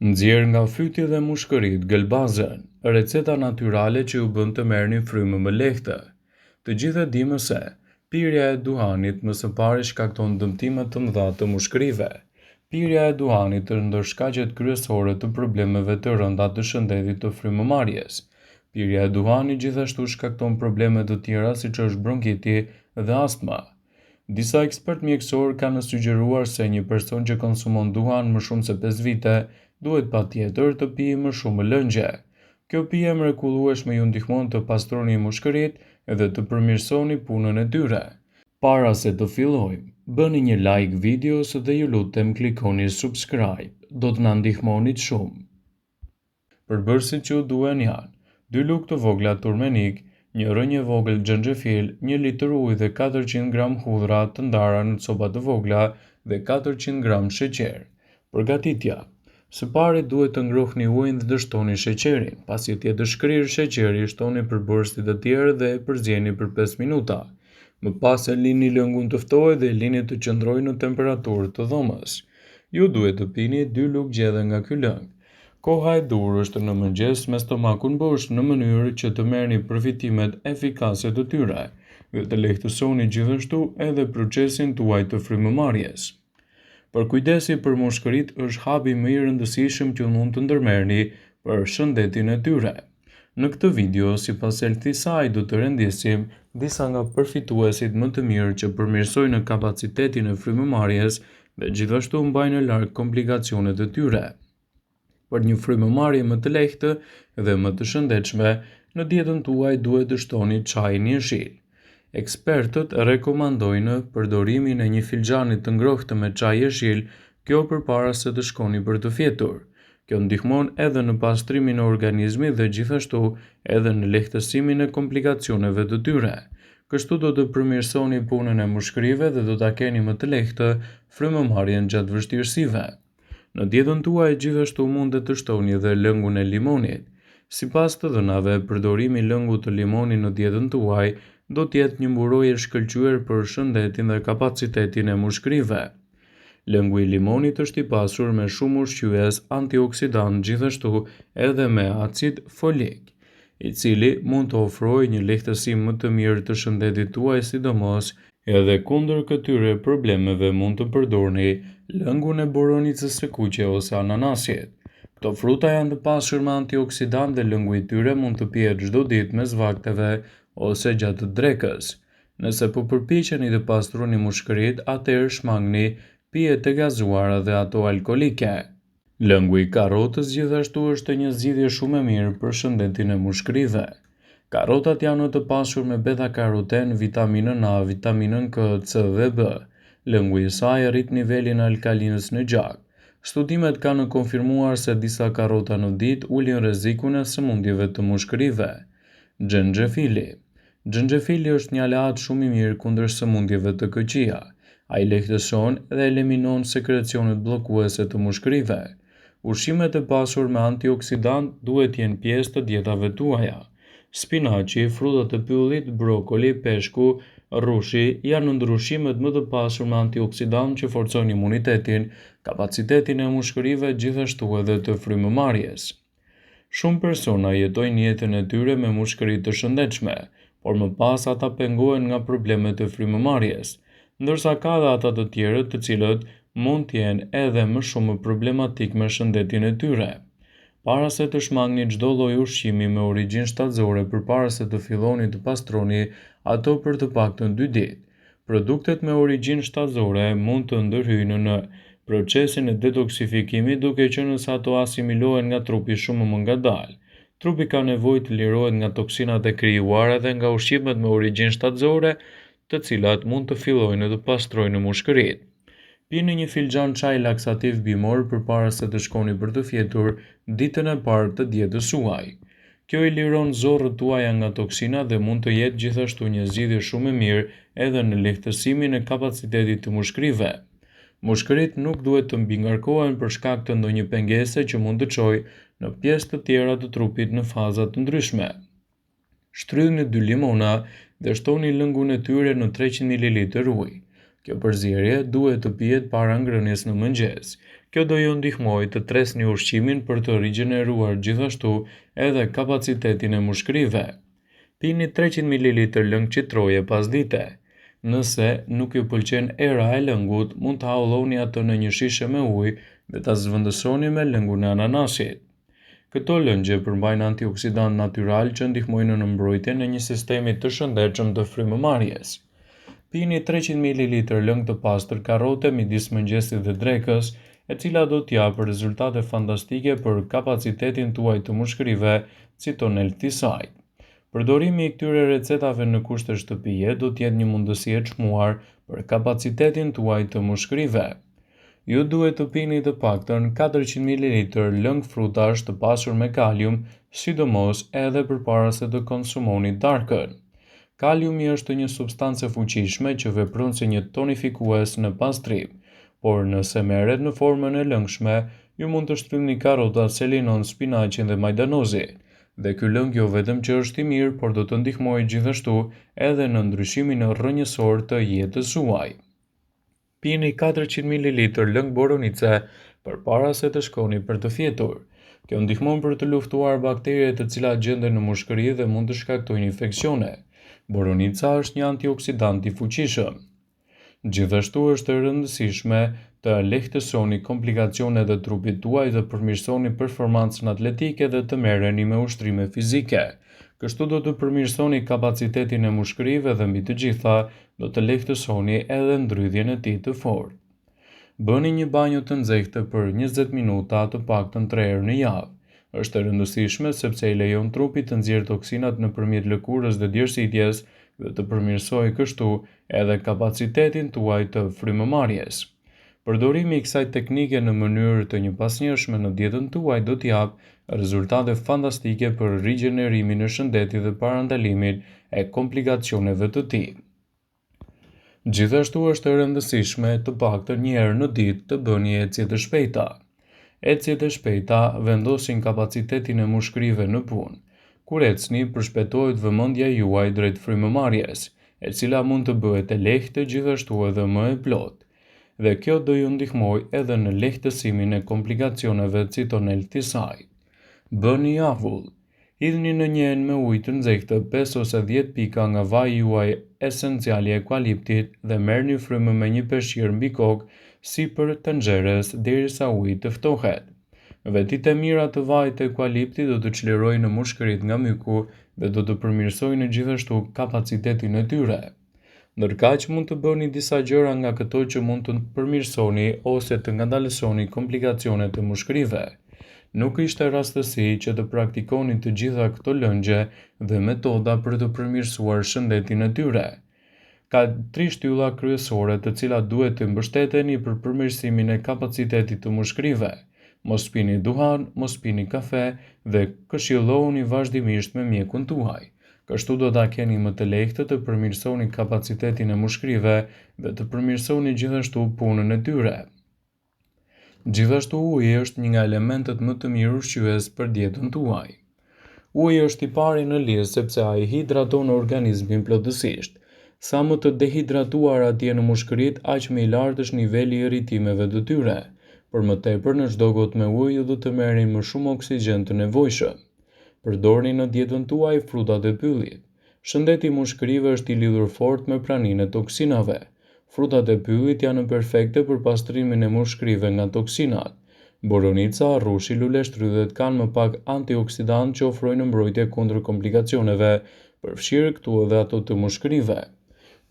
Nxjerr nga fyti dhe mushkëritë gëlbazën, receta natyrale që ju bën të merrni frymë më lehtë. Të gjithë e dimë se, pirja e duhanit më së pari shkakton dëmtime të mëdha të mushkërive. Pirja e duhanit është ndër shkaqet kryesore të problemeve të rënda të shëndetit të frymëmarrjes. Pirja e duhanit gjithashtu shkakton probleme të tjera siç është bronkiti dhe astma. Disa ekspertë mjekësorë kanë sugjeruar se një person që konsumon duhan më shumë se 5 vite duhet patjetër të pijë më shumë lëngje. Kjo pije e mrekullueshme ju ndihmon të pastroni mushkëritë dhe të përmirësoni punën e tyre. Para se të fillojmë, bëni një like videos dhe ju lutem klikoni subscribe, do të na ndihmonit shumë. Përbërësit që ju duhen janë, dy lugë të vogla turmerik, një rrënjë e vogël xhenxhefil, një litër ujë dhe 400 gram hudhra të ndara në copa të vogla dhe 400 gram sheqer. Përgatitja. Së pari duhet të ngrohni ujin dhe të shtoni sheqerin. Pasi të jetë shkrirë sheqeri, shtoni përbërësit e tjerë dhe e përzieni për 5 minuta. Më pas e lini lëngun të ftohet dhe e lini të qëndrojë në temperaturë të dhomës. Ju duhet të pini 2 lugë gjedhe nga ky lëng. Koha e duhur është në mëngjes me stomakun bosh në mënyrë që të merrni përfitimet efikase të tyre dhe të lehtësoni gjithashtu edhe procesin tuaj të frymëmarrjes. Përkujdesi për mushkëritë është hapi më i rëndësishëm që mund të ndërmerrni për shëndetin e tyre. Në këtë video, sipas Healthyside, do të rendisim disa nga përfituesit më të mirë që përmirësojnë kapacitetin e frymëmarrjes dhe gjithashtu mbajnë larg komplikacionet e tyre. Për një frymëmarrje më të lehtë dhe më të shëndetshme, në dietën tuaj duhet të shtoni çajin jeshil. Ekspertët rekomandojnë përdorimin e një filxhani të ngrohtë me çaj jeshil, kjo përpara se të shkoni për të fjetur. Kjo ndihmon edhe në pastrimin e organizmit dhe gjithashtu edhe në lehtësimin e komplikacioneve të tyre. Kështu do të përmirësoni punën e mushkërive dhe do ta keni më të lehtë frymëmarrjen gjatë vështirësive. Në dietën tuaj gjithashtu mund të shtoni edhe lëngun e limonit. Sipas të dhënave, përdorimi i lëngut të limonit në dietën tuaj do të jetë një mburojë e shkëlqyer për shëndetin dhe kapacitetin e mushkërive. Lëngu i limonit është i pasur me shumë ushqyes antioksidantë gjithashtu edhe me acid folik, i cili mund të ofrojë një lehtësim më të mirë të shëndetit tuaj sidomos edhe kundër këtyre problemeve mund të përdorni lëngun e boronicës së kuqe ose ananasit. Këto fruta janë të pasur me antioksidantë dhe lëngu i tyre mund të pihet çdo ditë mes vakteve ose gjatë drekës. Nëse po përpiqeni të pastroni mushkëritë, atëherë shmangni pijet e gazuara dhe ato alkoolike. Lëngu i karotës gjithashtu është një zgjidhje shumë e mirë për shëndetin e mushkërive. Karotat janë të pasur me beta-karoten, vitaminën A, vitaminën K, C dhe B. Lëngu i saj rrit nivelin e alkalinës në gjak. Studimet kanë konfirmuar se disa karota në ditë ulin rrezikun e sëmundjeve të mushkërive. Xhenxhefili. Xhenxhefili është një aleat shumë i mirë kundër sëmundjeve të këqija. Ai lehtëson dhe eliminon sekrecionet bllokuese të mushkërive. Ushqimet e pasur me antioksidantë duhet të jenë pjesë të dietave tuaja. Spinaqi, frutat e pyllit, brokoli, peshku, rrushi janë ndër ushqimet më të pasur me antioksidantë që forcojnë imunitetin, kapacitetin e mushkërive gjithashtu edhe të frymëmarrjes. Shumë persona jetojnë jetën e tyre me mushkëri të shëndetshme, por më pas ata pengohen nga problemet e frymëmarrjes, ndërsa ka dhe ata të tjerët të cilët mund të jenë edhe më shumë problematik me shëndetin e tyre. Para se të shmangni çdo lloj ushqimi me origjinë shtazore përpara se të filloni të pastroni ato për të paktën 2 ditë. Produktet me origjinë shtazore mund të ndërhyjnë në procesin e detoksifikimit duke qenë se ato asimilohen nga trupi shumë më ngadalë. Trupi ka nevojë të lirohet nga toksinat e krijuara dhe nga ushqimet me origjinë shtazore, të cilat mund të fillojnë të pastrojnë mushkëritë. Pini një filxhan çaj laksativ bimor përpara se të shkoni për të fjetur ditën e parë të dietës suaj. Kjo i liron zorrët tuaja nga toksinat dhe mund të jetë gjithashtu një zgjidhje shumë e mirë edhe në lehtësimin e kapacitetit të mushkërive. Mushkëritë nuk duhet të mbingarkohen për shkak të ndonjë pengese që mund të çojë në pjesë të tjera të trupit në faza të ndryshme. Shtrydhni 2 limona dhe shtoni lëngun e tyre në 300 mililitër ujë. Kjo përzierje duhet të pihet para ngrënies në mëngjes. Kjo do ju ndihmojë të tresni ushqimin për të rigjeneruar gjithashtu edhe kapacitetin e mushkërive. Pini 300 mililitër lëng qitroje pasdite. Nëse nuk ju pëlqen era e lëngut, mund ta holloni atë në një shishe me ujë dhe ta zëvendësoni me lëngun e ananasit. Këto lëngje përmbajnë antioksidantë natyralë që ndihmojnë në mbrojtjen e një sistemi të shëndetshëm të frymëmarrjes. Pini 300 mililitër lëng të pastër karote midis mëngjesit dhe drekës, e cila do të japë rezultate fantastike për kapacitetin tuaj të mushkërive, citon Healthysite. Përdorimi i këtyre recetave në kushte shtëpie do të jetë një mundësi e çmuar për kapacitetin tuaj të mushkërive. Ju duhet të pini të paktën 400 mililitër lëng frutash të pasur me kalium, sidomos edhe përpara se të konsumoni darkën. Kaliumi është një substancë e fuqishme që vepron si një tonifikues në pastrim, por nëse merret në formën e lëngshme, ju mund të shtrydhni karotat, selinon, spinaqin dhe majdanozin. Dhe ky lëng jo vetëm që është i mirë, por do të ndihmojë gjithashtu edhe në ndryshimin rrënjësor të jetës suaj. Pini 400 mililitër lëng boronice përpara se të shkoni për të fjetur. Kjo ndihmon për të luftuar bakteriet të cilat gjenden në mushkëri dhe mund të shkaktojnë infeksione. Boronica është një antioksidant i fuqishëm. Gjithashtu është e rëndësishme të lehtësoni komplikacionet e trupit tuaj të përmirësoni performancën atletike dhe të merreni me ushtrime fizike. Kështu do të përmirësoni kapacitetin e mushkërive dhe mbi të gjitha do të lehtësoni edhe ndrydhjen e tij të fortë. Bëni një banjo të nxehtë për 20 minuta të paktën 3 herë në javë. Është e rëndësishme sepse i lejon trupit të nxjerrë toksinat nëpërmjet lëkurës dhe djersitjes dhe të përmirësojë kështu edhe kapacitetin tuaj të frymëmarrjes. Përdorimi i kësaj teknike në mënyrë të njëpasnjëshme në dietën tuaj do të japë rezultate fantastike për rigjenerimin e shëndetit dhe parandalimin e komplikacioneve të tij. Gjithashtu është e rëndësishme të paktën një herë në ditë të bëni ecje të shpejta. Ecjet e shpejta vendosin kapacitetin e mushkërive në punë. Kur ecni, përshpejtohet vëmendja juaj drejt frymëmarrjes, e cila mund të bëhet e lehtë gjithashtu edhe më e plotë. Dhe kjo do ju ndihmojë edhe në lehtësimin e komplikacioneve citon Healthysite. Bëni avull. Hidhni në një enë me ujë të nxehtë 5 ose 10 pika nga vaji juaj esencial i eukaliptit dhe merrni frymë me një peshqir mbi kokë sipër tenxheres derisa uji të ftohet. Vetitë e mira të vajit të eukaliptit do të çlirojnë mushkëritë nga myku dhe do të përmirësojnë gjithashtu kapacitetin e tyre. Ndërkaq mund të bëni disa gjëra nga këto që mund të përmirësoni ose të ngadalësoni komplikacionet e mushkërive. Nuk ishte rastësi që të praktikoni të gjitha këto lëngje dhe metoda për të përmirësuar shëndetin e tyre. Ka tri shtylla kryesore të cilat duhet të mbështeteni për përmirësimin e kapacitetit të mushkërive. Mos pini duhan, mos pini kafe dhe këshillohuni vazhdimisht me mjekun tuaj. Kështu do ta keni më të lehtë të përmirësoni kapacitetin e mushkërive dhe të përmirësoni gjithashtu punën e tyre. Gjithashtu uji është një nga elementët më të mirë ushqyes për dietën tuaj. Uji është i pari në listë sepse ai hidraton organizmin plotësisht. Sa më të dehidratuara të jenë mushkëritë, aq më i lartë është niveli i irritimeve të tyre. Për më tepër, në çdo gotë me ujë ju do të merrni më shumë oksigjen të nevojshëm. Përdorni në dietën tuaj frutat e pyllit. Shëndeti i mushkërive është i lidhur fort me praninë e toksinave. Frutat e pyllit janë perfekte për pastrimin e mushkërive nga toksinat. Boronica, rrushi, luleshtrydhet kanë më pak antioksidantë që ofrojnë mbrojtje kundër komplikacioneve, përfshirë këtu edhe ato të mushkërive.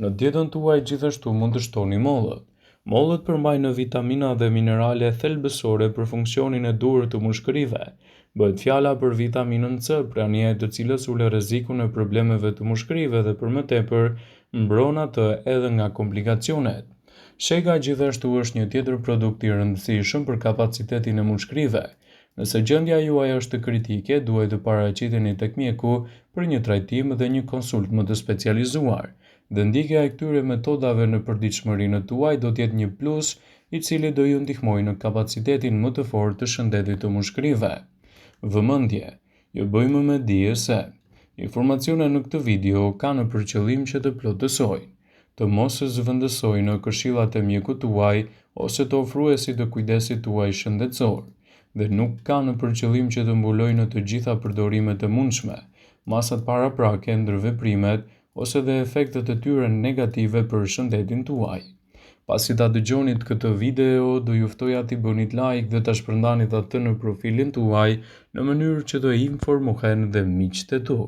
Në dietën tuaj gjithashtu mund të shtoni mollët. Mollët përmbajnë vitamina dhe minerale thelbësore për funksionin e duhur të mushkërive. Bëhet fjala për vitaminën C, prania e të cilës ul rrezikun e problemeve të mushkërive dhe për më tepër mbron atë edhe nga komplikacionet. Shega gjithashtu është një tjetër produkt i rëndësishëm për kapacitetin e mushkërive. Nëse gjendja juaj është kritike, duhet të paraqiteni tek mjeku për një trajtim dhe një konsultë më të specializuar. Dhe ndjekja e këtyre metodave në përditshmërinë tuaj do të jetë një plus i cili do ju ndihmojë në kapacitetin më të fortë të shëndetit të mushkërive. Vëmendje! Ju bëjmë me dije se informacionet në këtë video kanë për qëllim që të plotësojnë. të mos zëvendësojnë këshillat e mjekut tuaj ose të ofruesit të kujdesit tuaj shëndetësor dhe nuk kanë për qëllim që të mbulojnë të gjitha përdorimet e mundshme, masat paraprake, ndërveprimet ose dhe efektet e tyre negative për shëndetin tuaj. Pasi ta dëgjonit këtë video, do ju ftoja t'i bënit like dhe ta shpërndanit atë në profilin tuaj në mënyrë që të informohen dhe miqtë e tu.